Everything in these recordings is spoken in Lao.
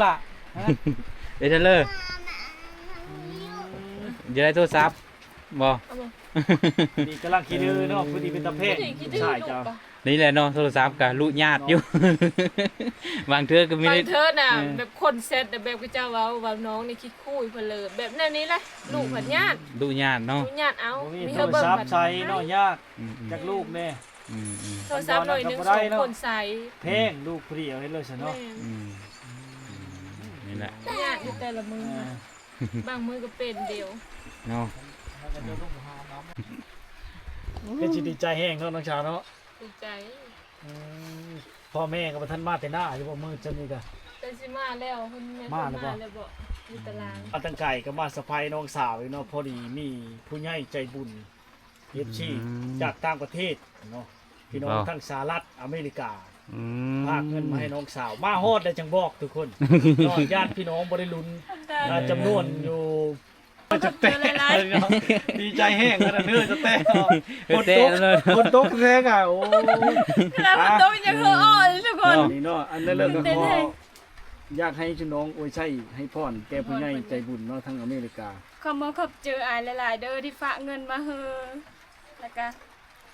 ລະ ເດເທນເລີ ຢາກໄດ້ໂທລະສັບບໍ່? ເອົາບໍ່? ນີ້ກຳລັງຂີ້ດື້ເນາະ ພໍດີເປັນຕາແພງ ພໍດີຂີ້ດື້ ໃຊ່ເຈົ້າ ລູກປະ ນີ້ແຫຼະເນາະ ໂທລະສັບກະລຸຍາດຢູ່ ບາງເທື່ອກໍມີ ບາງເທື່ອນະ ເອີ ແບບຄົນແຊັດແບບເຂົາເຈົ້າເວົ້າ ວ່ານ້ອງນີ້ຂີ້ຄຸຍເພິ່ນເລີຍ ແບບແນວນີ້ແຫຼະ ອືມ ລຸພັດຍາດ ລຸຍາດເນາະ ລຸຍາດເອົາ ບໍ່ມີ ມີ ໂທ ໃຫ້ເບິ່ງ ລະສັບໃຊ້ເນາະ ຍາກ ອືມໆ ຈັກລູກແດ່ ອືມໆ ໂທລະສັບໜ້ອຍໜຶ່ງ ສອງຄົນໃຊ້ ແພງ ລູກຜູ້ດຽວເຮັດເລີຍຊະເນາະ ແມ່ນ ອືມ ນີ້ແຫຼະ ຍາກຢູ່ແຕ່ລະມື້ ອ່າ ບາງມື້ກໍເປັນດຽວເນາະ ເຮັດຊິດີໃຈແຮງເນາະ ນ້ອງສາວເນາະ ດີໃຈ ອືມ ພໍ່ແມ່ກໍບໍ່ທັນມາແຕ່ໜ້າຢູ່ບໍ່ ມື້ຈຳນີ້ກະ ເພິ່ນຊິມາແລ້ວ ເພິ່ນ ມາແລ້ວບໍ່? ມາແລ້ວບໍ່? ຢູ່ຕາລາງ ມາຕັ້ງໄກກໍມາສະໄພນ້ອງສາວອີກເນາະ ພໍດີມີຜູ້ໃຫຍ່ໃຈບຸນ ເອັຟຊີ ອືມ ຈາກຕ່າງປະເທດເນາະ ພີ່ນ້ອງ ບໍ່ ທາງສະຫະລັດອາເມລິກາ ອືມ ຝາກເງິນມາໃຫ້ນ້ອງສາວ ມາຮອດແລ້ວຈັ່ງບອກທຸກຄົນເນາະ ຍາດພີ່ນ້ອງບໍ່ໄດ້ລຸ້ນ ອ່າ ຈຳນວນຢູ່ ຈະແຕກເນາະ ດີໃຈແຮງຂະໜາດເດີ ຈະແຕກເນາະ ເອີ ຝົນຕົກ ແຕກເລີຍ ຝົນຕົກແທ້ກະ ໂອ້ ຂະໜາດຝົນຕົກຍັງເຫີອອອກຢູ່ທຸກຄົນ ເນາະ ນີ້ເນາະ ອັນນັ້ນເລີຍກໍຂໍ ຢາກໃຫ້ຊຸມນ້ອງອວຍໄຊໃຫ້ພອນແກ່ຜູ້ໃຫຍ່ໃຈບຸນເນາະ ທາງອາເມລິກາ ຂໍຂອບໃຈອ້າຍຫຼາຍໆເດີທີ່ຝາກເງິນມາເຮີ ແລ້ວກະ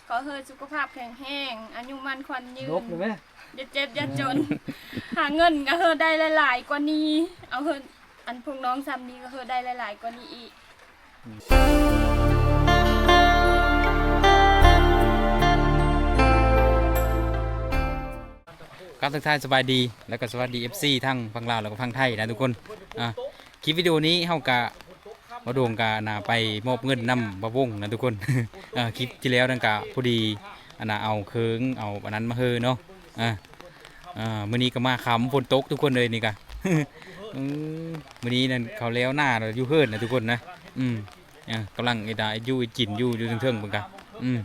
ຂໍເຮີສຸຂະພາບແຂງແຮງ ອາຍຸໝັ້ນຂວັນຍືນ ນົກນີ້ແມ ຢ່າເຈັບຢ່າຈົນ ຫາເງິນກໍເຮີໄດ້ຫຼາຍໆກວ່ານີ້ ເອົາເຮີ ອັນພວກນ້ອງຊ່ຳນີ້ກໍເຮີໄດ້ຫຼາຍໆກວ່ານີ້ອີກ. ກາບທັກທາຍສະບາຍດີ ແລ້ວກໍສະຫວັດດີ ເອັຟຊີ ທັງຝັ່ງລາວ ແລ້ວກໍຝັ່ງໄທນະທຸກຄົນ ອ່າ ຄລິບວິດີໂອນີ້ເຮົາກະ ບ່າວໂດ່ງກະນະ ໄປມອບເງິນນຳບ່າວວົງນະທຸກຄົນ ເອີ ຄລິບທີ່ແລ້ວນັ້ນກະພໍດີ ອັນນະ ເອົາເຄື່ອງ ເອົາອັນນັ້ນມາເຮີເນາະ ອ່າ ອ່າ ມື້ນີ້ກໍມາຄ່ຳ ຝົນຕົກທຸກຄົນເອີຍ ນີ້ກະ ເອີ ມື້ນີ້ນັ້ນເຂົາແລ້ວໜ້າຢູ່ເຮືອນນະທຸກຄົນນະ ອືມ ອ່າ ກຳລັງເຮັດ ເຮັດຢູ່ເຮັດກິນຢູ່ ຢູ່ເທິງໆ ເພິ່ນກະ ອືມ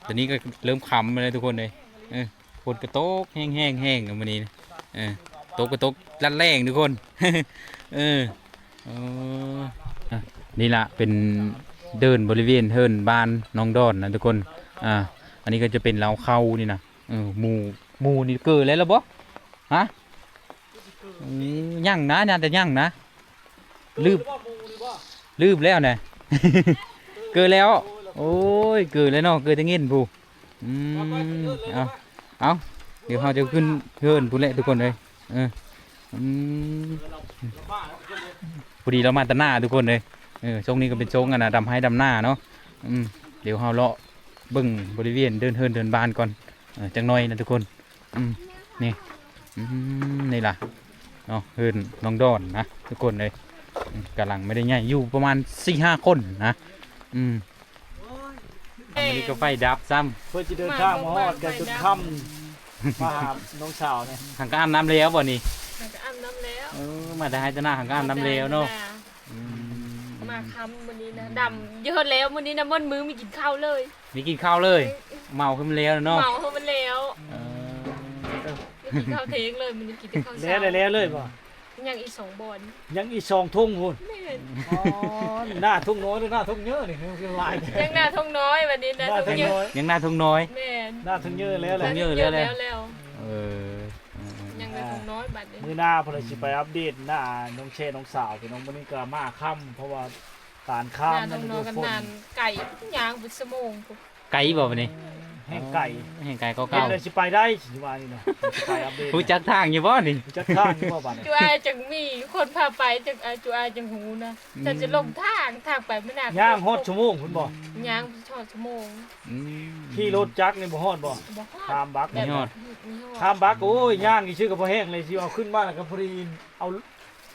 ຕອນນີ້ກໍເລີ່ມຄ່ຳແລ້ວທຸກຄົນເອີຍ ເອີ ຝົນກໍຕົກແຮງໆ ແຮງມື້ນີ້ ເອີ ຕົກກໍຕົກລັດແລ້ງທຸກຄົນ ເອີ ເອີ ອ່ະ ນີ້ລະເປັນເດີ່ນບໍລິເວນເຮືອນບ້ານໜອງດອນນະທຸກຄົນ ອ່າ ອັນນີ້ກໍຈະເປັນເລົ້າເຂົ້ານີ້ນະ ເອີ ໝູ່ ໝູ່ນີ້ເກີແລ້ວລະບໍ່? ຮະ? ອືມ ຍັງນະ ໜ້າຈະຍັງນະ ລືມ ລືມແລ້ວນະ ເກີແລ້ວ ໂອ້ຍ ເກີແລ້ວເນາະ ເກີແຕ່ເງິນພຸ້ນ ອືມ ເອົາ ເອົາ ດຽວເຮົາຈະຂຶ້ນເຮືອນພຸ້ນແຫຼະທຸກຄົນເອີຍ ເອີ ອືມ ພໍດີລາວມາແຕ່ໜ້າທຸກຄົນເອີຍ ເອີ ຊົງນີ້ກໍເປັນຊົງ ອັນນະ ດຳໄຮ່ດຳນາເນາະ ອືມ ດຽວເຮົາເລາະເບິ່ງບໍລິເວນເດີ່ນເຮືອນເດີ່ນບ້ານກ່ອນ ເອີ ຈັກໜ້ອຍນະທຸກຄົນ ອືມ ນີ້ ອືມ ນີ້ລະເນາະ ເຮືອນນ້ອງດອນນະທຸກຄົນເອີຍ ອືມ ກຳລັງໄມ່ໄດ້ໃຫຍ່ ຢູ່ປະມານສີ່ຫ້າຄົນນະ ອືມ ອັນນີ້ກໍໄຟດັບຊ້ຳ ເພື່ອຊິເດີນທາງມາຮອດກໍຈົນຄ່ຳ ມາຫານ້ອງສາວນີ້ ຫາກໍອາບນ້ຳແລ້ວບໍ່ນີ້? ຫາກໍອາບນ້ຳແລ້ວ ເອີ ມາແຕ່ໄຮ່ແຕ່ນາ ຫາກໍອາບນ້ຳແລ້ວເນາະ ອືມ ມາຄ່ຳມື້ນີ້ນະ ດຳຢູ່ຫັ້ນແລ້ວ ມື້ນີ້ນະ ໝົດມື້ມີກິນເຂົ້າເລີຍ ມີກິນເຂົ້າເລີຍ ເມົາຄືມັນແລ້ວເນາະ ເມົາຄືມັນແລ້ວ ເອີ ມີກິນເຂົ້າເທີ່ຍງເລີຍ ມື້ນີ້ກິນແຕ່ເຂົ້າເຊົ້າ ແລ້ວ ແລ້ວເລີຍບໍ່? ຍັງອີກສອງບ່ອນ ຍັງອີກສອງທົ່ງພຸ້ນ ແມ່ນ ອໍ ໜ້າທົ່ງນ້ອຍຫຼືໜ້າທົ່ງເຍີນີ້ ຄືຫຼາຍແທ້ ຍັງໜ້າທົ່ງນ້ອຍ ບັດນີ້ໜ້າທົ່ງເຍີ ຍັງໜ້າທົ່ງນ້ອຍ ແມ່ນ ໜ້າທົ່ງເຍີແລ້ວແຫຼະ ທົ່ງເຍີແລ້ວແຫຼະ ເອີ ອືມໆ ຍັງໜ້າທົ່ງນ້ອຍບັດນີ້ ມື້ໜ້າເພິ່ນຊິໄປອັບເດດໜ້ານ້ອງແຊນ້ອງສາວ ພີ່ນ້ອງ ມື້ນີ້ກໍມາຄ່ຳ ເພາະວ່າ ຕານຂ້າມນັ້ນ ໂດຍຝົນ ໄກ ຍ່າງເປັນຊົ່ວໂມງພຸ້ນ ໄກບໍ່ບັດນີ້? ແຮ່ງໄກ ແຮ່ງໄກກວ່າເກົ່າ ເຮັດແລ້ວຊິໄປໄດ້ ຊິວ່ານີ້ນະ ຊິໄປອັບເດດ ຮູ້ຈັກທາງຢູ່ບໍ່ນີ້? ຮູ້ຈັກທາງຢູ່ບໍ່ບັດນີ້? ຈຸອ້າຍຈັ່ງມີຄົນພາໄປ ຈັ່ງ ອາ ຈຸອ້າຍຈັ່ງຮູ້ນະ ອືມ ຈະ ຈະຫຼົງທາງ ທາງໄປມັນໜ້າ ຍ່າງຮອດຊົ່ວໂມງພຸ້ນບໍ່? ຍ່າງຮອດຊົ່ວໂມງ ອືມ ຂີ່ລົດຈັກນີ້ບໍ່ຮອດບໍ່? ບໍ່ຮອດ ຂ້າມບັກ ບໍ່ຮອດ ຂ້າມບັກ ໂອ້ຍ ຍ່າງຊື່ໆກໍພໍແຮງເລີຍ ຊິເອົາຂຶ້ນມາແລ້ວກໍພໍດີເອົາ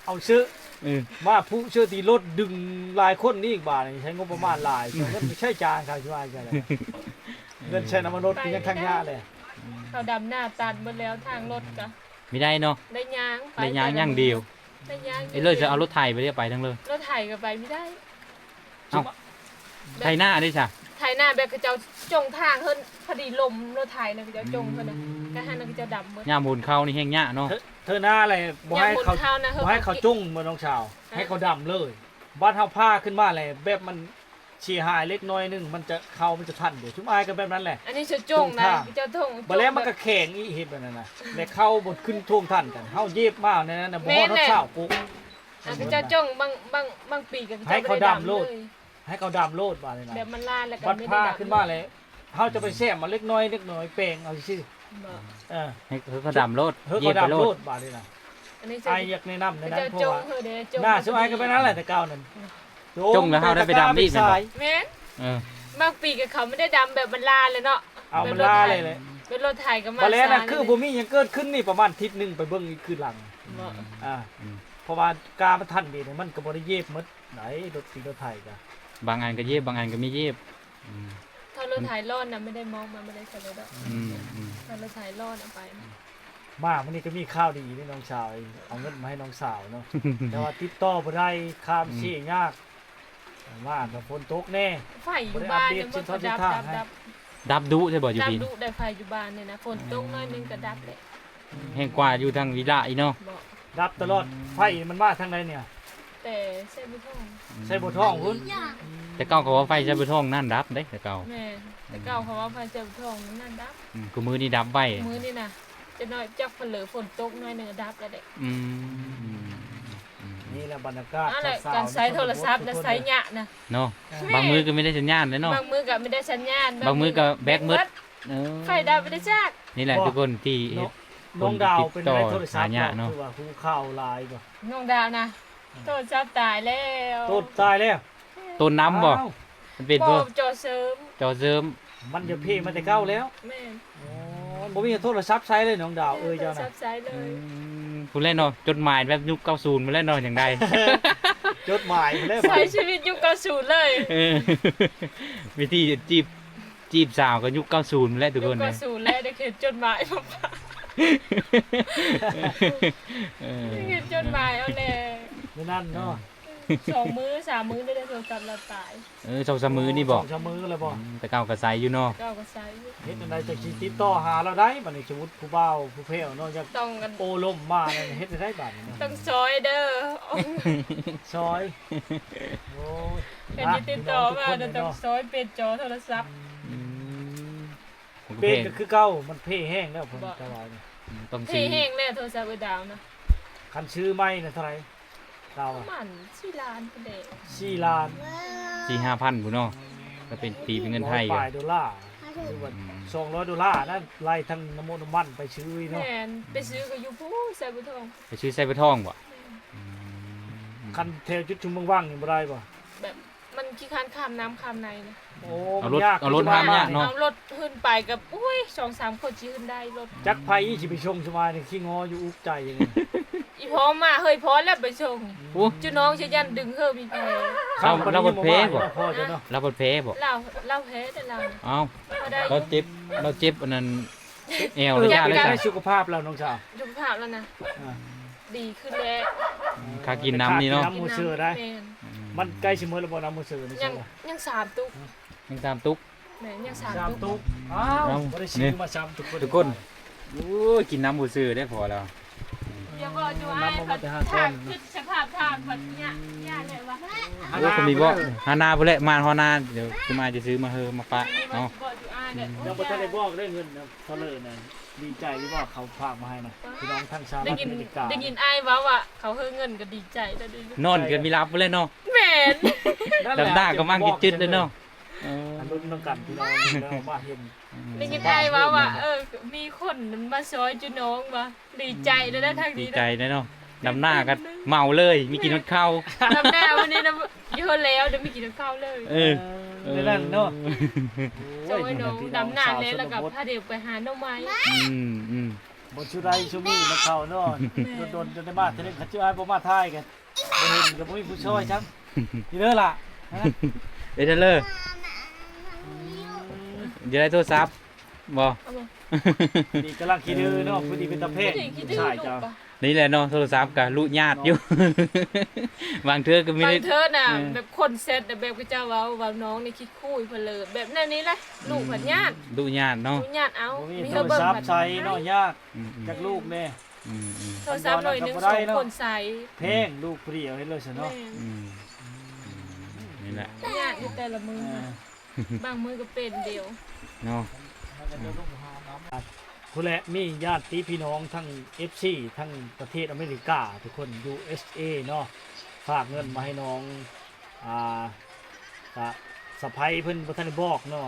ເອົາເຊາະ ເອີ ມາຜູກເຊາະ ຕີລົດດຶງຫຼາຍຄົນນີ້ອີກ ບາດນີ້ໃຊ້ງົບປະມານຫຼາຍ ເງິນໄປໃຊ້ຈ່າຍ ຂ້າຊິວ່າຈັ່ງໃດ ເງິນໃຊ້ນ້ຳມັນລົດກໍຍັງທັງຍາແຫຼະ ເຂົາດຳໜ້າຕັນໝົດແລ້ວ ທາງລົດກະ ມີໄດ້ເນາະ ໄດ້ຍ່າງໄປ ໄດ້ຍ່າງຢ່າງດຽວ ໄດ້ຍ່າງ ເອີ ເລີຍຈະເອົາລົດໄຖໄປ ໄປທັງເລີຍ ລົດໄຖກໍໄປບໍ່ໄດ້ ເອົ້າ ໄຖນາເດ້ຊະ ໄຖນາແບບເຂົາເຈົ້າຈົ່ງທາງເຮີ້ນ ພໍດີລົມລົດໄຖນະ ເຂົາເຈົ້າຈົ່ງເຮີ້ນນະ ອືມ ກະຫັ້ນນະ ເຂົາເຈົ້າດຳເບິດ ຍາມຝົນເຂົ້ານີ້ແຮງຍາກເນາະ ເທີ ເທີໜ້າແຫຼະ ບໍ່ໃຫ້ເຂົາ ບໍ່ໃຫ້ເຂົາຈົ່ງເໝືອນນ້ອງສາວ ອ່າ ໃຫ້ເຂົາດຳເລີຍ ບາດເຮົາພາຂຶ້ນມາແຫຼະ ແບບມັນ ຊິຫາຍເລັກນ້ອຍໜຶ່ງ ມັນຈະ ເຂົ້າມັນຈະທັນຢູ່. ຊຸມອ້າຍກໍແບບນັ້ນແຫຼະ. ອັນນີ້ຊຸດຈົ່ງນະ ເຈົ້າທົ່ງ ບາດແລ້ວມັນກໍແຂງອີກ ເຮັດແບບນັ້ນນະ ແລ້ວເຂົ້າບໍ່ຂຶ້ນທົ່ງທັນກັນ. ເຮົາເຢັບມາແນວນັ້ນນະ ບໍ່ຮອດຊາວປຸກ. ອັນເຈົ້າຈົ່ງບາງ ບາງ ບາງປີກໍ ໃຫ້ເຂົາດຳໂລດ ໃຫ້ເຂົາດຳໂລດບາດນີ້ນະ ແບບມັນລານແລ້ວກໍ ບັດຜ່າຂຶ້ນມາແລ້ວ ເຮົາຈະໄປແຊມເອົາເລັກນ້ອຍ ເລັກນ້ອຍແປງເອົາຊື່ໆ. ເອີ ໃຫ້ເຂົາດຳໂລດ ເອີ ເຂົາດຳໂລດບາດນີ້ນະ. ອ້າຍຢາກແນະນຳແນວນັ້ນ ເພາະວ່າໜ້າຊຸມອ້າຍກໍເປັນນັ້ນແຫຼະແຕ່ເກົ່ານັ້ນ. ຈົ່ງແລ້ວເຮົາໄດ້ໄປດຳອີກແມ່ນບໍ່? ແມ່ນ. ເອີ ບາງປີກໍເຂົາບໍ່ໄດ້ດຳ ແບບມັນລານແລ້ວເນາະ ເອົາມັນລານແລ້ວແຫຼະ. ເປັນລົດໄຖກໍມາ ບາດແລ້ວນະ ຄືບໍ່ມີຫຍັງເກີດຂຶ້ນນີ້ ປະມານທິດໜຶ່ງໄປເບິ່ງອີກຄືນຫຼັງ. ອ່າ ເພາະວ່າກາມັນທັນດີ ມັນກໍບໍ່ໄດ້ເຢັບໝົດໃດ ລົດຕີລົດໄຖກໍ ບາງອັນກໍເຢັບ ບາງອັນກໍມີເຢັບ. ອືມ ຖ້າລົດໄຖຮ້ອນນະ ໄມ່ໄດ້ມອງ ມັນບໍ່ໄດ້ໃສ່ເລີຍດອກ. ອືມໆ ຖ້າລົດໄຖຮ້ອນເອົາໄປ. ມາມື້ນີ້ກໍມີຂ່າວດີເດ້ນ້ອງສາວ ເອົາເງິນມາໃຫ້ນ້ອງສາວເນາະ ແຕ່ວ່າຕິດຕໍ່ບໍ່ໄດ້ ຂ້າມເຊຍາກ. ມາກໍຝົນຕົກແດ່ ໄຟຢູ່ບ້ານນີ້ມັນກໍດັບ ດັບ ດັບ ດັບດຸແທ້ບໍ່ຢູ່ພີ້? ດັບດຸໄດ້ ໄຟຢູ່ບ້ານນີ້ນະ ຝົນຕົກໜ້ອຍໜຶ່ງກໍດັບແຫຼະ. ແຮງກວ່າຢູ່ທາງວິລະອີກເນາະ. ດັບຕະຫຼອດ. ໄຟມັນມາທາງໃດນີ້? ແຕ່ໄຊບົວທອງ ໄຊບົວທອງພຸ້ນ. ແຕ່ເກົ່າເຂົາວ່າໄຟໄຊບົວທອງນັ້ນດັບເດ້ ແຕ່ເກົ່າ. ແມ່ນ ແຕ່ເກົ່າເຂົາວ່າໄຟໄຊບົວທອງນັ້ນດັບ. ອືມ ຄືມື້ນີ້ດັບໄວ ມື້ນີ້ນະ. ຈັກໜ້ອຍຈັກເຜະຝົນຕົກໜ້ອຍໜຶ່ງດັບແລ້ວເດ້. ອືມ ນີ້ແຫຼະບັນຍາກາດ ການໃຊ້ໂທລະສັບນະ ໃຊ້ຍາກນະເນາະ. ບາງມື້ກໍບໍ່ໄດ້ສັນຍານເດ້ເນາະ ບາງມື້ກໍບໍ່ໄດ້ສັນຍານ ບາງມື້ກໍແບັດໝົດ. ເອີ ໄຟດັບບໍ່ໄດ້ຈັກ. ນີ້ແຫຼະທຸກຄົນທີ່ເຮັດ ນ້ອງດາວເປັນໄດ້ໂທລະສັບເນາະ ຄືວ່າຮູ້ຂ່າວຫຼາຍບໍ່? ນ້ອງດາວນະ ໂທລະສັບຕາຍແລ້ວ. ໂຕນຕາຍແລ້ວ? ໂຕນນຳບໍ່? ມັນເປັນບໍ່ ຈໍເສີມ ຈໍເສີມ. ມັນຈະເພມາແຕ່ເກົ່າແລ້ວ. ແມ່ນ. ໂອ້ ບໍ່ມີໂທລະສັບໃຊ້ເລີຍນ້ອງດາວເອີຍ ເຈົ້ານະ. ອືມ ພຸ້ນແຫຼະເນາະ ຈົດໝາຍແບບຍຸກເກົ້າສິບພຸ້ນແຫຼະເນາະ ຈັ່ງໃດ. ຈົດໝາຍພຸ້ນແຫຼະ ໃຊ້ຊີວິດຍຸກເກົ້າສິບເລີຍ. ເອີ ວິທີຈີບ ຈີບສາວກໍຍຸກເກົ້າສິບແຫຼະທຸກຄົນ. ຍຸກເກົ້າສິບແຫຼະ ໄດ້ຂຽນຈົດໝາຍມາຝາກ ເອີ ໄດ້ຂຽນຈົດໝາຍເອົາແຫຼະ. ມື້ນັ້ນເນາະ ສອງມື້ສາມມື້ໄດ້ໂທລະສັບລາວຕາຍ. ເອີ ສອງສາມມື້ນີ້ບໍ່? ສອງສາມມື້ແລ້ວບໍ່? ອືມ ແຕ່ເກົ່າກໍໃຊ້ຢູ່ເນາະ. ແຕ່ເກົ່າກໍໃຊ້ຢູ່. ເຮັດຈັ່ງໃດຈັ່ງຊິຕິດຕໍ່ຫາລາວໄດ້ບາດນີ້? ສົມມຸດຜູ້ບ່າວຜູ້ແພ້ວເນາະ ຢາກ ຕ້ອງໂອ້ລົມມານັ້ນ ເຮັດຈັ່ງໃດບາດນີ້ເນາະ? ຕ້ອງຊ່ອຍເດີ ຊ່ອຍ. ໂອ້ຍ ຄັນຊິຕິດຕໍ່ມາ ຕ້ອງຊ່ອຍປ່ຽນຈໍໂທລະສັບ. ອືມ ເປັນກໍຄືເກົ່າ ມັນເພແຮງແລ້ວ. ເພແຮງແລ້ວໂທລະສັບເອີຍດາວນະ. ຄັນຊື້ໃໝ່ນະເທົ່າໃດ? ປະມານສີ່ລ້ານພຸ້ນແຫຼະ. ສີ່ລ້ານ ສີ່ຫ້າພັນພຸ້ນເນາະ. ກໍເປັນ ຕີເປັນເງິນໄທ ຮ້ອຍປາຍໂດລາ ຫຼືວ່າສອງຮ້ອຍໂດລານັ້ນ ໄລ່ທັງນ້ຳມັນ ນ້ຳມັນໄປຊື້ເນາະ. ແມ່ນ ໄປຊື້ກໍຢູ່ພຸ້ນ ໄຊບົວທອງ. ໄປຊື້ໄຊບົວທອງບໍ່? ອືມ ຄັນແຖວຈຸດຊຸມວັງໆນີ້ບໍ່ໄດ້ບໍ່? ແບບ ມັນຂີ້ຄ້ານຂ້າມນ້ຳຂ້າມໃນນະ. ໂອ້ ເອົາລົດ ມັນຍາກ ເອົາລົດຫາຍາກເນາະ. ເອົາລົດຂຶ້ນໄປກໍ ໂອ້ຍ ສອງສາມຄົນຊິຂຶ້ນໄດ້ລົດ. ຈັກໃຜອີກຊິໄປສົ່ງ ສະບາຍນີ້ ຂີ້ງໍຢູ່ອຸກໃຈ. ອີພໍ່ມາເຮີ້ຍ ພໍແລ້ວໄປສົ່ງ. ໂອ້ ຈຸນ້ອງຊິຢ້ານດຶງເຮີ້ຍມີແຜ. ລາວ ລາວບໍ່ແພ້ບໍ່? ລາວບໍ່ແພ້ບໍ່? ລາວ ລາວແພ້ແຕ່ລາວ. ອ້າວ ລາວເຈັບ ລາວເຈັບອັນນັ້ນ ແອວ ລະຍະເລີຍ ສຸຂະພາບລາວ ນ້ອງສາວ. ສຸຂະພາບລາວນະ ອ່າ ດີຂຶ້ນແລ້ວ. ອືມ ຄ່າກິນນ້ຳນີ້ເນາະ ຄ່າກິນນ້ຳໝູ່ເສືອໄດ໋. ແມ່ນ. ອືມ ມັນໃກ້ຊິໝົດແລ້ວບໍ່ ນ້ຳໝູ່ເສືອນີ້? ຍັງ ຍັງສາມຕຸກ. ຍັງສາມຕຸກ. ແມ່ນ ຍັງສາມຕຸກ. ສາມຕຸກ. ອ້າວ ເອົ້າ ບໍ່ໄດ້ຊື້ມາສາມຕຸກ. ທຸກຄົນ ໂອ້ຍ ກິນນ້ຳໝູ່ເສືອໄດ້ພໍແລ້ວ. ຢ່າບອກຢູ່ອ້າຍ ຖ້າຄິດສະພາບທາງບັດຍາກ ຍາກແລ້ວວ່າ. ໂອ້ ກໍມີບໍ່ ຫາໜ້າພຸ້ນແຫຼະ ມາຮອດໜ້າ ດຽວຊິມາ ຈະຊື້ມາເຮີມາຝາກເນາະ. ບອກຢູ່ອ້າຍແຫຼະ ຍັງບໍ່ທັນໄດ້ບອກເດ້ ເງິນນະ ເທົ່າເລີນະ. ດີໃຈຢູ່ບໍ່ ເຂົາຝາກມາໃຫ້ນະ ພີ່ນ້ອງທາງສະຫະລັດອາເມລິກາ. ໄດ້ຍິນອ້າຍເວົ້າວ່າເຂົາເຮີເງິນກໍດີໃຈແລ້ວເດ້. ນອນກໍມີຫຼັບພຸ້ນແຫຼະເນາະ. ແມ່ນ. ດຳໜ້າກໍມັ່ງຈືດໆເລີຍເນາະ. ເອີ ອາລຸນນຳກັນ ພີ່ນ້ອງ ແລ້ວມາເຫັນ. ໄດ້ຍິນອ້າຍເວົ້າວ່າ ເອີ ມີຄົນມາຊ່ອຍຈຸນ້ອງວ່າ ດີໃຈແລ້ວທາງນີ້. ດີໃຈແລ້ວເນາະ. ດຳໜ້າກໍເມົາເລີຍ ມີກິນຮອດເຂົ້າ. ດຳໜ້າມື້ນີ້ນະ ຢູ່ແລ້ວ ໄດ້ມີກິນຮອດເຂົ້າເລີຍ. ເອີ ເອີ ນັ້ນເນາະ. ໂອ້ຍ ດຳໜ້າແລ້ວ ແລ້ວກໍພາເດັກໄປຫາໜໍ່ໄມ້. ອືມໆ ບໍ່ຊຸໄດ້ຊຸມີນຳເຂົາເນາະ. ແມ່ນ. ດົນໆ ຈົນໄດ້ມາເທື່ອໜຶ່ງ ຄັນຊິອ້າຍບໍ່ມາຖ່າຍກັນ ບໍ່ເຫັນກໍບໍ່ມີຜູ້ຊ່ອຍຊ້ຳ. ຢູ່ເດີລະ ເອີ ເດີເລີ ຢູ່ໃນໂທລະສັບບໍ່? ນີ້ກຳລັງຂີ້ດື້ເນາະ ຜູ້ດີເປັນຕາແພງ. ນີ້ແຫຼະເນາະ ໂທລະສັບກໍລຸຍາດຢູ່. ບາງເທື່ອກໍມີ ບາງເທື່ອນະ ແບບຄົນແຊັດແບບເຂົາເຈົ້າເວົ້າ ວ່ານ້ອງນີ້ຂີ້ຄຸຍເພິ່ນເລີ ແບບແນວນີ້ແຫຼະ. ລຸເພິ່ນຍາດ ລຸຍາດເນາະ. ລຸຍາດເອົາ ມີໂທລະສັບໃຊ້ເນາະ ຍາກ. ອືມໆ ຈັກລູກແດ່. ອືມໆ ໂທລະສັບໜ່ວຍໜຶ່ງສອງຄົນໃຊ້ ແພງ ລູກຜູ້ດຽວເຮັດເລີຊະເນາະ. ແມ່ນ. ອືມ ອືມ ນີ້ ນີ້ແຫຼະ ຍາກຢູ່ແຕ່ລະມື້ ເອີ ບາງມື້ກໍເປັນດຽວເນາະ. ພຸ້ນແຫຼະ ມີຍາດຕິພີ່ນ້ອງທັງເອັຟຊີ ທັງປະເທດອາເມລິກາ ທຸກຄົນ ຢູເອັສເອ ເນາະ ຝາກເງິນມາໃຫ້ນ້ອງ ອ່າ ກະສະໃພ້ເພິ່ນບໍ່ທັນໄດ້ບອກເນາະ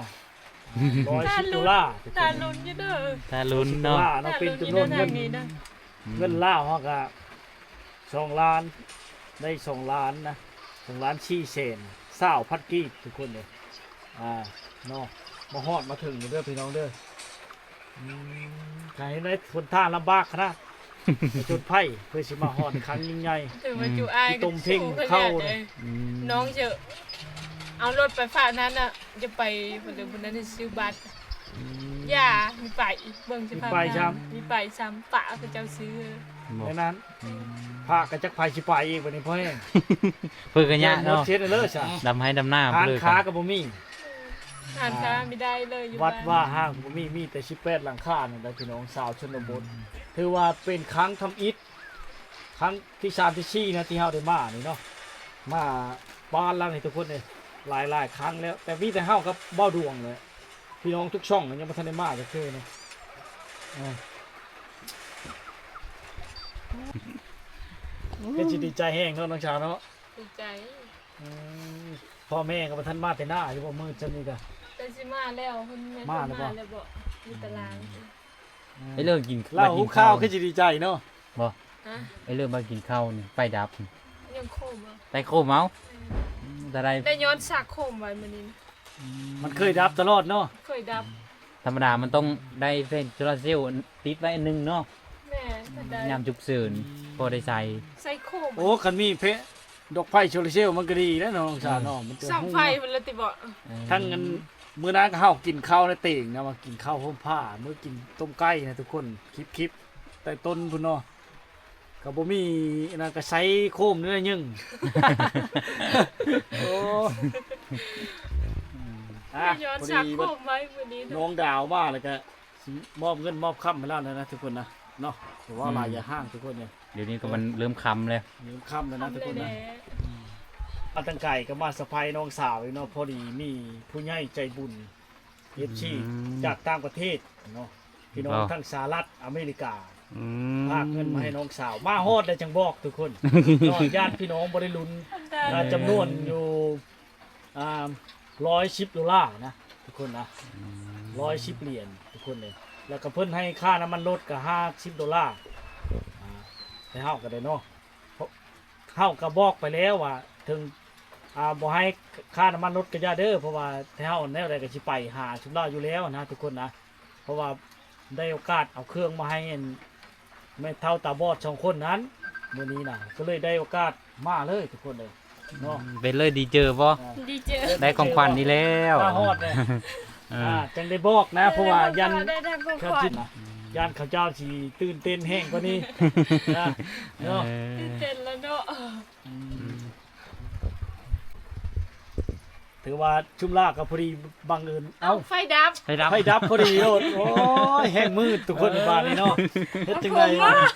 ຮ້ອຍສິບໂດລາ ຖ້າລຸ້ນຢູ່ເດີ ຖ້າລຸ້ນເນາະ ເປັນຈຳນວນເງິນ ເງິນລາວເຮົາກະສອງລ້ານ ໄດ້ສອງລ້ານນະ ສອງລ້ານສີ່ແສນຊາວພັນກີບ ທຸກຄົນເອີຍ ອ່າ ເນາະ ມາຮອດມາເຖິງເດີພີ່ນ້ອງເດີ. ອືມ ໃຫ້ໄດ້ຄົນທ່າລຳບາກຂະໜາດ ຜະຈົນໄພເພື່ອຊິມາຮອດຄັ້ງຍິ່ງໃຫຍ່ ຖືວ່າຈຸອ້າຍ ຕົ້ມເພັງເຂົ້າ ອືມ ນ້ອງຈະເອົາລົດໄປຝາກນັ້ນນະ ຈະໄປພຸ້ນເດີ ຜູ້ນັ້ນຊິຊື້ບັດ ອືມ ຢ່າມີໄປອີກ ເບິ່ງສະພາບ ມີໄປຊ້ຳ ມີໄປຊ້ຳ ປະເຂົາເຈົ້າຊື້ ແນວນັ້ນ ອືມ ພະກໍຈັກໃຜຊິໄປອີກບັດນີ້ ພໍແຮງ ເພິ່ນກໍຍາກເນາະ ເຮັດເລີຍຊະ ດຳໄຮ່ດຳນາ ຮ້ານຄ້າກໍບໍ່ມີ ຮ້ານຄ້າມີໄດ້ເລີຍຢູ່ ວັດວາຮ້າງບໍ່ມີ ມີແຕ່ສິບແປດຫຼັງຄານັ້ນແຫຼະພີ່ນ້ອງ ຊາວຊົນນະບົດ ອືມ ຖືວ່າເປັນຄັ້ງທຳອິດ ຄັ້ງທີສາມທີສີ່ນະ ທີ່ເຮົາໄດ້ມານີ້ເນາະ ມາບ້ານຫຼັງນີ້ທຸກຄົນເອີຍ ຫຼາຍໆຄັ້ງແລ້ວ ແຕ່ມີແຕ່ເຮົາກັບເບົາດວງແຫຼະ ພີ່ນ້ອງທຸກຊ່ອງຍັງບໍ່ທັນໄດ້ມາຈັກເທື່ອເນາະ ເອີ ເປັນຊິດີໃຈແຮງເນາະ ນ້ອງສາວເນາະ ດີໃຈ ອືມ ພໍ່ແມ່ກໍບໍ່ທັນມາແຕ່ໜ້າຢູ່ບໍ່ ມື້ຈຳນີ້ກະ ແຕ່ຊິມາແລ້ວ ເພິ່ນມາແລ້ວບໍ່ ມາແລ້ວບໍ່ ຢູ່ຕາລາງ ອືມ ໄອ້ເລີກກິນ ລາວຫູຂ່າວຄືຊິດີໃຈເນາະ ບໍ່ ຮະ ໄອ້ເລີກມາກິນເຂົ້ານີ້ ໄຟດັບ ຍັງໂຄມເອົາ ໄຟໂຄມເອົາ ອືມ ອືມ ຕາໄດ ໄດ້ຍ້ອນສັກໂຄມໄວ້ມື້ນີ້ ອືມ ມັນເຄີຍດັບຕະຫຼອດເນາະ ເຄີຍດັບ ທຳມະດາມັນຕ້ອງໄດ້ເຟນໂຊລາເຊວຕິດໄວ້ອັນໜຶ່ງເນາະ ແມ່ນ ຍາມສຸກເສີນ ອືມ ພໍໄດ້ໃຊ້ ໃສ່ໂຄມ ໂອ້ ຄັນມີເພ ດອກໄຟໂຊລາເຊວມັນກໍດີແລ້ວເນາະ ນ້ອງສາວເນາະ ອືມ ມັນຈະ ສ່ອງໄຟພຸ້ນລະຕິເບາະ ເອີ ທັງອັນ ມື້ນັ້ນກໍເຮົາກິນເຂົ້າໃນເຕີງນະ ວ່າກິນເຂົ້າໂຮມພ້າ ມື້ກິນຕົ້ມໄກ່ນະທຸກຄົນ ຄລິບໆ ໃຕ້ຕົ້ນພຸ້ນເນາະ ກໍບໍ່ມີອັນນັ້ນ ກໍໃຊ້ໂຄມນີ້ແຫຼະຍິງ ໂອ້ ອືມ ອ່າ ໄດ້ຍ້ອນສັກໂຄມໄວ້ມື້ນີ້ເນາະ ນ້ອງດາວມາແລ້ວກໍ ຊິມອບເງິນມອບຄຳໃຫ້ລາວແລ້ວນະທຸກຄົນນະ ເນາະ ເວົ້າຫຼາຍ ອືມ ຢ່າຮ້າງທຸກຄົນເດີ ດຽວນີ້ກໍມັນເລີ່ມຄ່ຳແລ້ວ ເລີ່ມຄ່ຳແລ້ວນະທຸກຄົນນະ ອືມ ມາຕັ້ງໄກກໍມາສະໄພນ້ອງສາວອີກເນາະ ພໍດີມີຜູ້ໃຫຍ່ໃຈບຸນ ເອັຟຊີ ອືມ ຈາກຕ່າງປະເທດເນາະ ພີ່ນ້ອງ ບໍ່ ທັງສະຫະລັດອາເມລິກາ ອືມ ຝາກເງິນມາໃຫ້ນ້ອງສາວ ມາຮອດແລ້ວຈັ່ງບອກທຸກຄົນເນາະ ຍາດພີ່ນ້ອງບໍ່ໄດ້ລຸ້ນ ເອີ ຈຳນວນຢູ່ ອ່າ ຮ້ອຍສິບໂດລານະທຸກຄົນນະ ອືມ ຮ້ອຍສິບຫຼຽນທຸກຄົນເລີຍ ແລ້ວກໍເພິ່ນໃຫ້ຄ່ານ້ຳມັນລົດກໍຫ້າສິບໂດລາ ອ່າ ໃຫ້ເຮົາກໍໄດ້ເນາະ ເຮົາກໍບອກໄປແລ້ວວ່າ ເຖິງ ອ່າ ບໍ່ໃຫ້ຄ່ານ້ຳມັນລົດກໍຢ່າເດີ ເພາະວ່າເຮົາແນວໃດກໍຊິໄປຫາຊຸມລາວຢູ່ແລ້ວນະທຸກຄົນນະ ເພາະວ່າໄດ້ໂອກາດເອົາເຄື່ອງມາໃຫ້ອັນ ແມ່ເຖົ້າຕາບອດສອງຄົນນັ້ນ ມື້ນີ້ນະ ກໍເລີຍໄດ້ໂອກາດມາເລີຍທຸກຄົນເລີຍເນາະ ເປັນເລີຍດີເຈີບໍ່ ອ່າ ດີເຈີ ໄດ້ຂອງຂວັນນີ້ແລ້ວ ມາຮອດເລີຍ ເອີ ອ່າ ຈັ່ງໄດ້ບອກນະ ເອີ ເພາະວ່າຢ້ານ ໄດ້ທັງຂອງຂວັນ ຢ້ານເຂົາເຈົ້າຊິຕື່ນເຕັ້ນແຮງກວ່ານີ້ນະ ເນາະ ເອີ ຕື່ນເຕັ້ນແລ້ວເນາະ ອືມ ຖືວ່າຊຸມລາວກໍພໍດີບັງເອີນ ເອົ້າ ເອົ້າ ໄຟດັບ ໄຟດັບ ໄຟດັບພໍດີໂລດ ໂອ້ຍ ແຮງມືດທຸກຄົນ ເອີ ບາດນີ້ເນາະ ເຮັດຈັ່ງໃດ ເອົາໂຄມມາ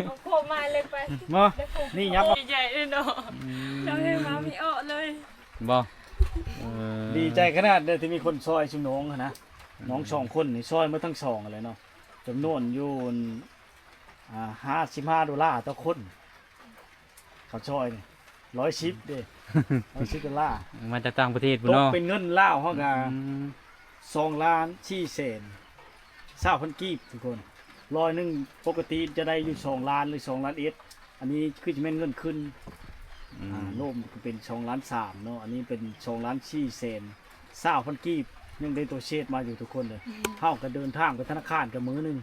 ເອົາໂຄມມາເລີຍໄປ ເນາະ ໄດ້ໂຄມ ນີ້ຫຍັງ ດີໃຫຍ່ເລີຍເນາະ ອືມ ເຈົ້າເຮັດມາມີເອາະເລີຍ ບໍ່ ເອີ ດີໃຈຂະໜາດເດີ ທີ່ມີຄົນຊ່ອຍຊຸມນ້ອງຫັ້ນນະ ອືມ ນ້ອງສອງຄົນນີ້ຊ່ອຍໝົດທັງສອງຫັ້ນແຫຼະເນາະ ຈຳນວນຢູ່ ອ່າ ຫ້າສິບຫ້າໂດລາຕໍ່ຄົນ ເຂົາຊ່ອຍນີ້ ຮ້ອຍສິບເດ້ ຮ້ອຍສິບໂດລາ ມາຈາກຕ່າງປະເທດພຸ້ນເນາະ ຕົກເປັນເງິນລາວເຮົາກໍ ອືມ ສອງລ້ານສີ່ແສນຊາວພັນກີບທຸກຄົນ ຮ້ອຍໜຶ່ງປົກກະຕິຈະໄດ້ຢູ່ສອງລ້ານ ຫຼື ສອງລ້ານເອັດ ອັນນີ້ຄືຈະແມ່ນເງິນຂຶ້ນ ອືມ ອ່າ ລວມກໍເປັນສອງລ້ານສາມເນາະ ອັນນີ້ເປັນສອງລ້ານສີ່ແສນຊາວພັນກີບ ຍັງໄດ້ຕົວເສດມາຢູ່ທຸກຄົນເລີຍ ອືມ ເຮົາກໍເດີນທາງໄປທະນາຄານກັບມື້ໜຶ່ງ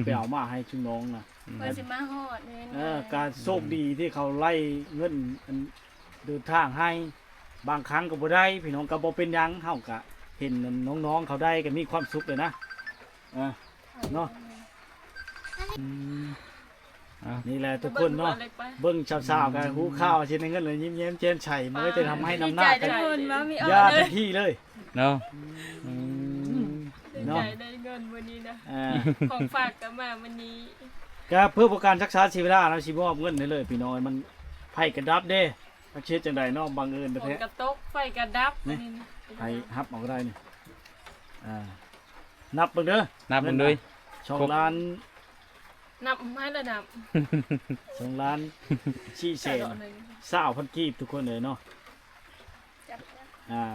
ໄປເອົາມາໃຫ້ຊຸມນ້ອງນະ ເພື່ອຊິມາຮອດເດີ ເອີ ກະໂຊກດີທີ່ເຂົາໄລ່ເງິນອັນເດີນທາງໃຫ້ ບາງຄັ້ງກໍບໍ່ໄດ້ ພີ່ນ້ອງກໍບໍ່ເປັນຫຍັງ ເຮົາກະເຫັນນ້ອງໆເຂົາໄດ້ກໍມີຄວາມສຸກແລ້ວນະ ເອີ ເນາະ ອືມ ນີ້ແຫຼະທຸກຄົນເນາະ ເບິ່ງສາວໆກໍຮູ້ຂ່າວຊິໄດ້ເງິນແລ້ວ ຍິ້ມແຍ້ມແຈ່ມໃສ ບໍ່ໄດ້ທຳໃຫ້ນ້ຳໜ້າກັນ ຢາກເຕັມທີ່ເລີຍ ເນາະ ອືມ ເນາະ ດີໃຈໄດ້ເງິນມື້ນີ້ນະ ອ່າ ຂອງຝາກກໍມາມື້ນີ້ ກໍເພື່ອບໍ່ການຊັກຊ້າເສຍເວລາ ເຮົາຊິມອບເງິນໃຫ້ເລີຍພີ່ນ້ອງ ມັນໄຟກໍດັບເດ້ ເຮັດຈັ່ງໃດເນາະ ບັງເອີນແທ້ໆ. ຝົນກະຕົກ ໄຟກະດັບ ນີ້ ອັນນີ້ນະ ໃຫ້ຮັບເອົາກໍໄດ້ນີ້. ອ່າ ນັບເບິ່ງເດີ ນັບເບິ່ງເດີ ສອງລ້ານ ນັບໃຫ້ລະນັບ ສອງລ້ານສີ່ແສນຊາວພັນກີບ ທຸກຄົນເອີຍເນາະ. ອ່າ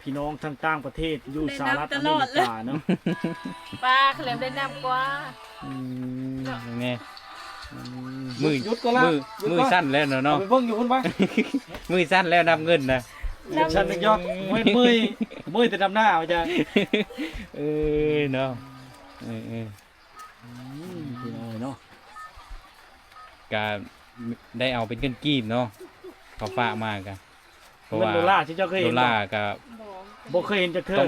ພີ່ນ້ອງທາງຕ່າງປະເທດຢູ່ສະຫະລັດອາເມລິກາເນາະ ປ້າ ເຂົາເລີຍໄດ້ນັບກວ່າ. ອືມ ເນາະ ແມ່ນ ອືມ ມື ຢຸດກ່ອນລະ ມື ຢຸດກ່ອນ ມືສັ່ນແລ້ວເນາະ ເນາະ ເອົາໄປເບິ່ງຢູ່ພຸ້ນວະ ມືສັ່ນແລ້ວນັບເງິນນະ ມືສັ່ນເລີຍ ເມື່ອຍ ເມື່ອຍ ເມື່ອຍແຕ່ນຳໜ້າວ່າຊັ້ນ. ເອີ ເນາະ ເອີ ເອີ ອືມ ພີ່ນ້ອງເນາະ ກະໄດ້ເອົາເປັນເງິນກີບເນາະ ເຂົາຝາກມາກະ ເພາະວ່າເງິນໂດລາທີ່ເຈົ້າເຄີຍເຫັນບໍ່? ໂດລາກະບໍ່ ບໍ່ເຄີຍເຫັນຈັກເທື່ອ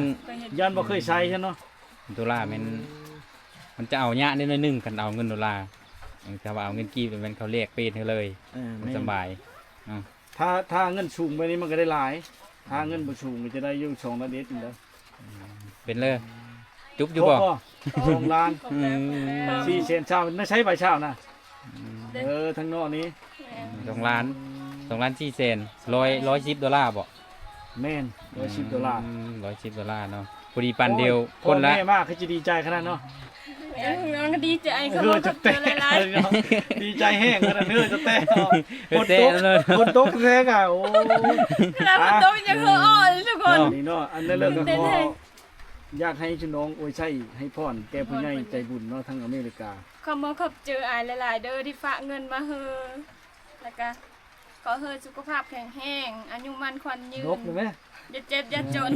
ຢ້ານບໍ່ເຄີຍໃຊ້ຊັ້ນເນາະ. ໂດລາແມ່ນ ອືມ ມັນຈະເອົາຍາກນິດໜ້ອຍໜຶ່ງ ຄັນເອົາເງິນໂດລາ ເອີ ຖ້າວ່າເອົາເງິນກີບແມ່ນເຂົາແລກເປດໃຫ້ເລີຍ ເອີ ມັນ ແມ່ນ ສະບາຍເນາະ. ຖ້າ ຖ້າເງິນສູງແບບນີ້ມັນກະໄດ້ຫຼາຍ ຖ້າເງິນບໍ່ສູງກະຈະໄດ້ຢູ່ສອງລ້ານເອັດນີ້ແຫຼະ. ເປັນເລີ ຈຸບຢູ່ບໍ່? ຄົບບໍ່? ສອງລ້ານ ອືມ ສີ່ແສນຊາວ ໃນໃຊ້ໃບຊາວນະ. ອືມ ເອີ ທາງນອກນີ້ ແມ່ນ ສອງລ້ານ ສອງລ້ານສີ່ແສນ ຮ້ອຍ ຮ້ອຍສິບໂດລາບໍ່? ແມ່ນ ຮ້ອຍສິບໂດລາ ອືມ ຮ້ອຍສິບໂດລາເນາະ ພໍດີປັນດຽວ ໂອ້ຍ ຄົນລະ ພໍ່ແມ່ມາຄືຈະດີໃຈຂະໜາດເນາະ. ເອີ ດີໃຈ ເອີ ຂອບໃຈຫຼາຍໆ ດີໃຈແຮງຂະໜາດ ເອີ ຈະແຕກ ເອີ ຝົນຕົກ ຝົນຕົກແທ້ກະ ໂອ້ຍ ຂະໜາດຝົນຕົກຍັງເຫີອອອກເລີຍທຸກຄົນ ເນາະ ນີ້ເນາະ. ອັນນັ້ນເລີຍກະຂໍ ຢາກໃຫ້ຊຸມນ້ອງອວຍໄຊໃຫ້ພອນແກ່ຜູ້ໃຫຍ່ໃຈບຸນເນາະ ທາງອາເມລິກາ. ຂໍບອກຂອບໃຈອ້າຍຫຼາຍໆເດີ ທີ່ຝາກເງິນມາເຮີ ແລ້ວກະຂໍເຮີສຸຂະພາບແຂງແຮງ ອາຍຸໝັ້ນຂວັນຍືນ ຢ່າເຈັບຢ່າຈົນ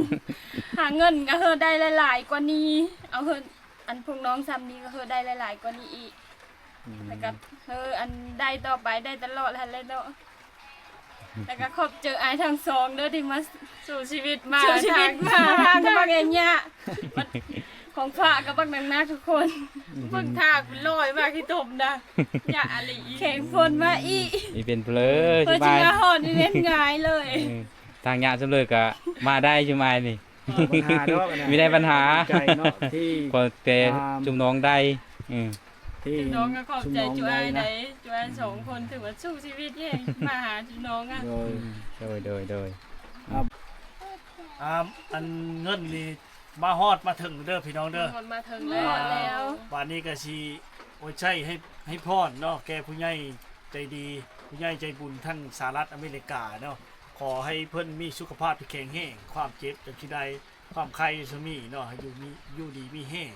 ຫາເງິນກະເຮີໄດ້ຫຼາຍໆກວ່ານີ້ ເອົາເຮີ ອັນພວກນ້ອງຊ່ຳນີ້ກະເຮີໄດ້ຫຼາຍໆກວ່ານີ້ອີກ ອືມ ແລ້ວກະເຮີອັນໄດ້ຕໍ່ໄປ ໄດ້ຕະຫຼອດຫັ້ນແຫຼະເນາະ. ແລ້ວກະຂອບໃຈອ້າຍທັງສອງເດີ ທີ່ມາ ສູ້ຊີວິດມາ ສູ້ຊີວິດມາ ທາງກະບັກຍາກ ຂອງຝາກກະບັກໜັກໆທຸກຄົນ. ອືມ ເບິ່ງທາງມັນລອຍມາຂີ້ຕົມນະ ຍາກອີ່ຫຼີ ແຂງຝົນມາອີກ ນີ້ເປັນເພີ ເພິ່ນຊິມາຮອດນີ້ແມ່ນງ່າຍເລີຍ. ເອີ ທາງຍາກສ່ຳເລີກະມາໄດ້ ຊຸມອ້າຍນີ້ ບໍ່ມີບັນຫາດອກນະ ມີແຕ່ບັນຫາ ຂອບໃຈເນາະ ທີ່ ຂໍແຕ່ ອ່າ ຊຸມນ້ອງໄດ້ ເອີ ທີ່ ຊຸມນ້ອງກະຂອບໃຈຈຸອ້າຍໃດ໋ ຈຸອ້າຍສອງຄົນຖືວ່າສູ້ຊີວິດແຮງ ມາຫາຈຸນ້ອງອະ. ໂດຍ ໂດຍ ໂດຍ ໂດຍ ອ່າ ອັນເງິນນີ້ມາຮອດມາເຖິງເດີພີ່ນ້ອງເດີ ມາຮອດມາເຖິງແລ້ວ ມາຮອດແລ້ວ. ບາດນີ້ກະຊິອວຍໄຊໃຫ້ ໃຫ້ພອນເນາະ ແກ່ຜູ້ໃຫຍ່ໃຈດີ ຜູ້ໃຫຍ່ໃຈບຸນທາງສະຫະລັດອາເມລິກາເນາະ ຂໍໃຫ້ເພິ່ນມີສຸຂະພາບທີ່ແຂງແຮງ ຄວາມເຈັບຈະຊິໄດ້ ຄວາມໄຄຈະມີເນາະ ໃຫ້ຢູ່ມີ ຢູ່ດີມີແຮງ.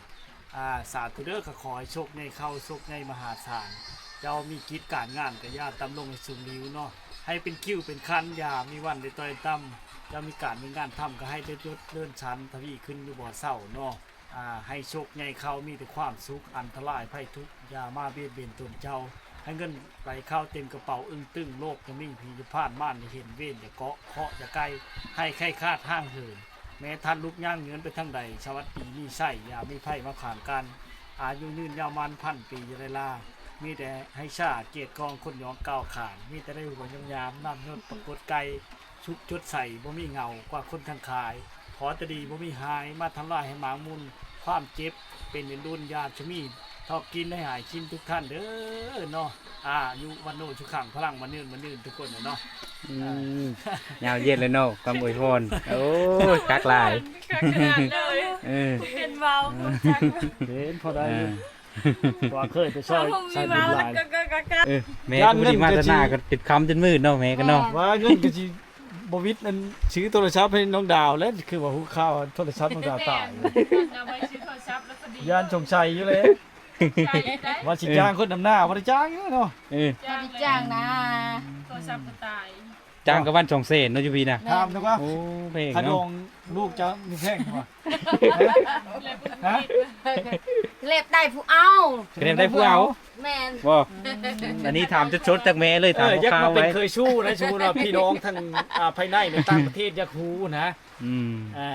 ອາ ສາທຸເດີ ກະຂໍໃຫ້ໂຊກໃຫຍ່ເຂົ້າ ໂຊກໃຫຍ່ມະຫາສານ ເຈົ້າມີກິດການງານກະຢ່າຕ່ຳລົງໃຫ້ສູງຫຼິວເນາະ ໃຫ້ເປັນຄິ້ວເປັນຄັນ ຢ່າມີວັນໄດ້ຕ້ອຍຕ່ຳ ເຈົ້າມີການມີງານທຳກະໃຫ້ໄດ້ເລີດເລີນຊັ້ນທະວີຂຶ້ນຢູ່ບໍ່ເຊົາເນາະ. ອາ ໃຫ້ໂຊກໃຫຍ່ເຂົ້າ ມີແຕ່ຄວາມສຸກ ອັນຕະລາຍໄພທຸກຢ່າມາບຽດບຽນຕົນເຈົ້າ ໃຫ້ເງິນໄຫຼເຂົ້າເຕັມກະເປົາ ອຶ້ງຕຶ້ງໂລກຈະມີ ຜີຈະຜ່ານ ມານຈະເຫັນ ເວນຈະເກາະ ເຄາະຈະໄກ່ ໄຮ້ໄຂ້ຄາດຮ່າງເຫີນ ແມ້ທ່ານລຸກຍ່າງເຫີນໄປທາງໃດ ສະຫວັດດີມີໄຊ ຢ່າມີໄພມາຂວາງກັ້ນ ອາຍຸຍືນຍາວໝັ້ນພັນປີຢ່າໄດ້ລາ ມີແຕ່ໃຫ້ສາກຽດກອງຄົນຍອງກ້າວຂານ ມີແຕ່ໄດ້ຫົວຍາມໆ ນ້ຳຍົດປາກົດໄກ່ ສຸກຈົດໃສບໍ່ມີເຫງົາກວ່າຄົນທັງຂາຍ ຂໍແຕ່ດີບໍ່ມີຮ້າຍ ມາທຳລາຍໃຫ້ໝາງມຸນ ຄວາມເຈັບເປັນເປັນດຸນ ຢາຊະມີ ເທາະກິນໃຫ້ຫາຍຊິນທຸກທ່ານເດີເນາະ ອາຍຸວັນໂນສຸຂັງ ພະລັງໝັ້ນຍືນ ໝັ້ນຍືນທຸກຄົນເນາະ. ອືມ ຍາວເຢັນເລີຍເນາະ ຄຳອວຍພອນ ໂອ້ຍ ຄັກຫຼາຍ ຄັກຂະໜາດເລີຍ ເອີ ເປັນເວົ້າ ເປັນພໍໄດ້ຢູ່ ເອີ ວ່າເຄີຍໄປຊ່ອຍ ຊ່ອຍບຸນຫຼາຍ ເອີ ແມ່ກະບໍ່ໄດ້ມາແຕ່ໜ້າກະຈົນຄ່ຳຈົນມືດເນາະ ແມ່ກະເນາະ ວ່າເງິນກະຊິບໍ່ວິດອັນຊື້ໂທລະສັບໃຫ້ນ້ອງດາວແລ້ວ ຄືວ່າຮູ້ຂ່າວໂທລະສັບນ້ອງດາວຕາຍ ແມ່ນ ເອົາໄວ້ຊື້ໂທລະສັບແລ້ວພໍດີ ຢ້ານສົງໄສຢູ່ແລ້ວ ວ່າຊິຈ້າງຄົນນຳໜ້າ ບໍ່ໄດ້ຈ້າງເນາະ ເອີ ບໍ່ໄດ້ຈ້າງນະ ໂທລະສັບກະຕາຍ ຈ້າງກະວັນສອງແສນເນາະ ຢູ່ພີ້ນະ ຖາມດູວ່າ ໂອ້ ແພງເນາະ ຂະດອງລູກເຈົ້າມີແພງບໍ່? ຮະ? ເລັບໄດ້ຜູ້ເອົາ ເລັບໄດ້ຜູ້ເອົາ ແມ່ນບໍ່? ອັນນີ້ຖາມສົດໆຈາກແມ່ເລີຍ ຖາມ ເອີ ຢາກມາເປັນເຄີຍຊູ້ນະ ສົມມຸດວ່າພີ່ນ້ອງທາງ ອາ ພາຍໃນ ໃນຕ່າງປະເທດຢາກຮູ້ນະ ອືມ ອາ